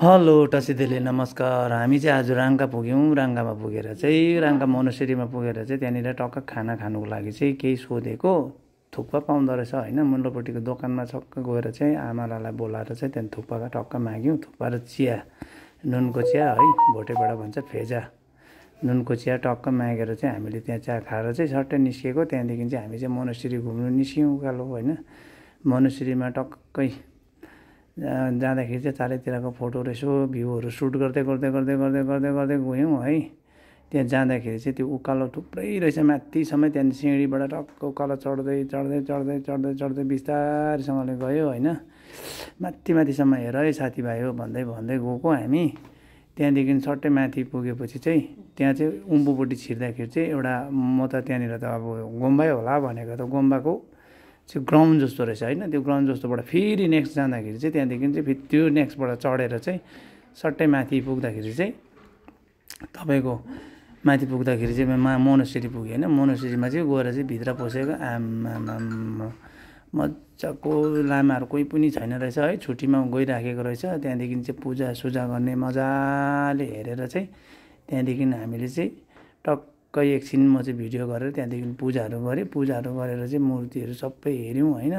Hello टसिदेली नमस्कार। हामी चाहिँ आज राङ्गा पुग्यौँ। राङ्गामा पुगेर चाहिँ राङ्गा मोनेस्ट्रीमा पुगेर चाहिँ त्यहाँनिर टक्क खाना खानुको लागि चाहिँ केही सोधेको थुक्पा पाउँदो रहेछ होइन। मुन्लोपट्टिको दोकानमा छक्क गएर चाहिँ आमालाई बोलाएर चाहिँ त्यहाँदेखि थुक्पाका टक्क माग्यौँ। थुक्पा र चिया, नुनको चिया है, भोटेबाट भन्छ फेजा, नुनको चिया टक्क मागेर चाहिँ हामीले त्यहाँ चिया खाएर चाहिँ सट्टै निस्किएको। त्यहाँदेखि चाहिँ हामी चाहिँ मोनेस्ट्री घुम्नु निस्क्यौँ उकालो होइन। मोनेस्ट्रीमा टक्कै जाँदाखेरि चाहिँ चारैतिरको फोटोहरू यसो भ्यूहरू सुट गर्दै गर्दै गर्दै गर्दै गर्दै गर्दै गयौँ है। त्यहाँ जाँदाखेरि चाहिँ त्यो उकालो थुप्रै रहेछ माथिसम्म। त्यहाँदेखि सिँढीबाट टक्क उकालो चढ्दै चढ्दै चढ्दै चढ्दै चढ्दै बिस्तारैसँगले गयो होइन। माथि माथिसम्म हेर है साथीभाइ हो भन्दै भन्दै गएको हामी। त्यहाँदेखि सट्टै माथि पुगेपछि चाहिँ त्यहाँ चाहिँ उँभोपट्टि छिर्दाखेरि चाहिँ एउटा म त त्यहाँनिर त अब गुम्बै होला भनेको त गुम्बाको चाहिँ ग्राउन्ड जस्तो रहेछ होइन। त्यो ग्राउन्ड जस्तोबाट फेरि नेक्स्ट जाँदाखेरि चाहिँ त्यहाँदेखि चाहिँ फेरि त्यो नेक्स्टबाट चढेर चाहिँ सट्टै माथि पुग्दाखेरि चाहिँ तपाईँको माथि पुग्दाखेरि चाहिँ मोनेस्ट्री पुग्यो होइन। मोनेस्ट्रीमा चाहिँ गएर चाहिँ भित्र पसेको आमामा मजाको लामाहरू कोही पनि छैन रहेछ है। छुट्टीमा गइराखेको रहेछ। त्यहाँदेखि चाहिँ पूजासुजा गर्ने मजाले हेरेर चाहिँ त्यहाँदेखि हामीले चाहिँ टक्कै एकछिन म चाहिँ भिडियो गरेर त्यहाँदेखि पूजाहरू गरेँ। पूजाहरू गरेर चाहिँ मूर्तिहरू सबै हेऱ्यौँ होइन।